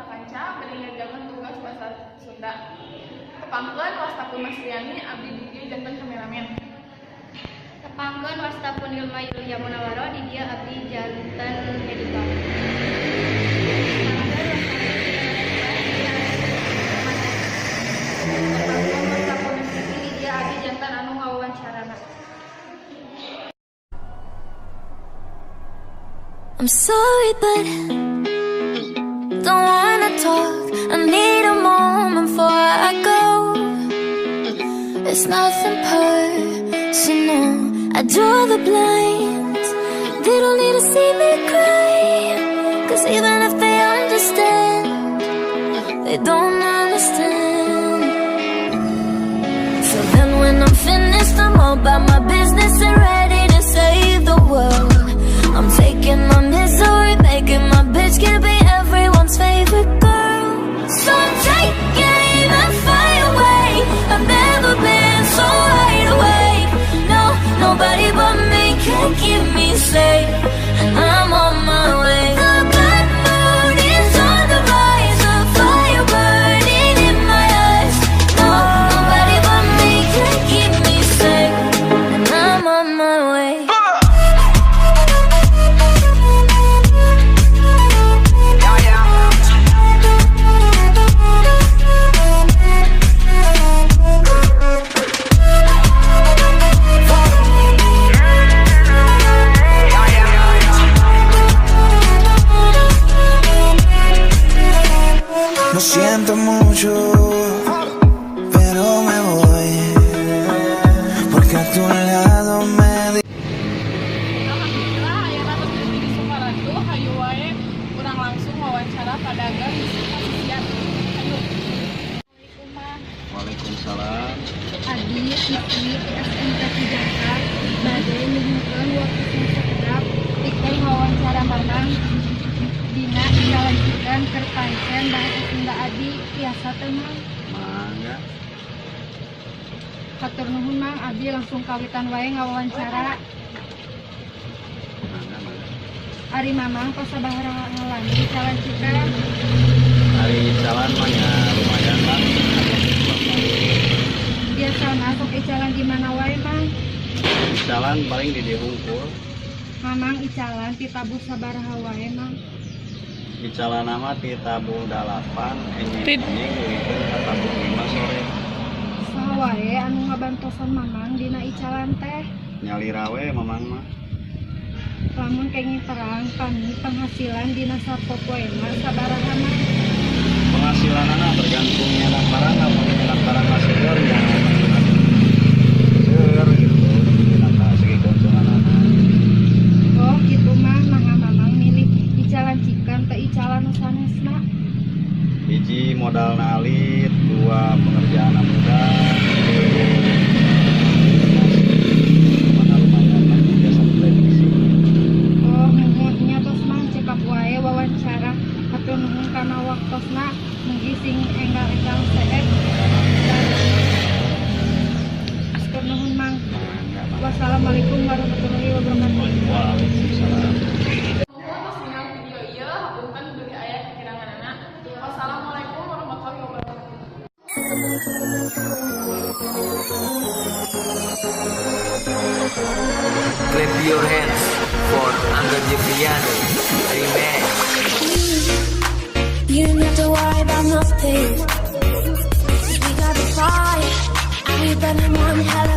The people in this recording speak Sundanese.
Kanca bade ngerjakeun tugas bahasa Sunda. Tepangkeun, wasta pun Masriani, abdi di dieu janten kameramen. Tepangkeun, wasta pun Ilma Yulia Munawaro, di dieu abdi janten editor. Tepangkeun, wasta pun Tepangkeun, wasta pun Siti, di dieu abdi janten anu ngawawancarana. I'm sorry, but don't wanna talk. I need a moment before I go. It's nothing personal. I draw the blinds. They don't need to see me cry. 'Cause even if they understand, they don't understand. So then when I'm finished, I'm all about my business and ready to save the world. I'm taking my misery, making my bitch can be everyone's favorite girl. So take aim and fire away. I've never been so wide awake. No, nobody but me can keep me safe. And I'm on my way. The bad mood is on the rise, a fire burning in my eyes. No, nobody but me can keep me safe. And I'm on my way. Lo siento mucho, pero me voy. Porque a tu lado me Alhamdulillah, ayeuna tos nepi di Sukaratu, hayu wae urang langsung wawancara pedagang di Pasisian. Hayu. Assalamualaikum, Mang. Waalaikumsalam. Abdi siswi ti SMK Cijangkar bade nyuhunkeun waktu sing sakedap pikeun wawancara Mamang dina dilanjutkan keur pancen bahasa Sunda abdi tiasa teu, Mang? Mangga. Hatur nuhun, Mang. Abdi langsung kawitan wae ngawawancara. Mangga, mangga. Ari Mamang tos sabaraha lami calancekan? Ari icalan mah ya lumayan lah. Biasana sok icalan di mana wae, Mang? Icalan paling di dieu hungkul. Mamang icalan ti tabuh sabaraha wae, Mang? Icalan mah ti tabuh 8 enjing-enjing leuwihkeun ka tabuh 5 sore. Saha wae anu ngabantosan Mamang dina icalan teh? Nyalira we Mamang mah. Lamun kenging terang, pami penghasilan dina sapopoena sabaraha, Mang? Penghasilanana tergantung nyenak barang, lamun nyenak barang seueur ya seueur gitu. Dina ka segi keuntunganana. Oh gitu, Mang. Naha Mamang milih icalan chicken teu icalan nu sanesna? Hiji, modalna alit, dua, pengerjaan mudah, tilu, mana lumayan lah biasa diprediksi. Oh muhun, nya tos, Mang, cekap wae wawancara. Hatur nuhun kana waktosna, mugi sing enggal-enggal seep. Hatur nuhun, Mang. Mangga, mangga. Wassalamualaikum warahmatullahi wabarakatuh. Waalaikumsalam. Nuhun tos ningal video ieu, hapunten bilih aya kakiranganana. Wassalamualaikum warahmatullahi wabarakatuh. Clap your hands for Angga Jevriano Remix. You don't have to worry about nothing. 'Cause we got the fire, and we burning one hell of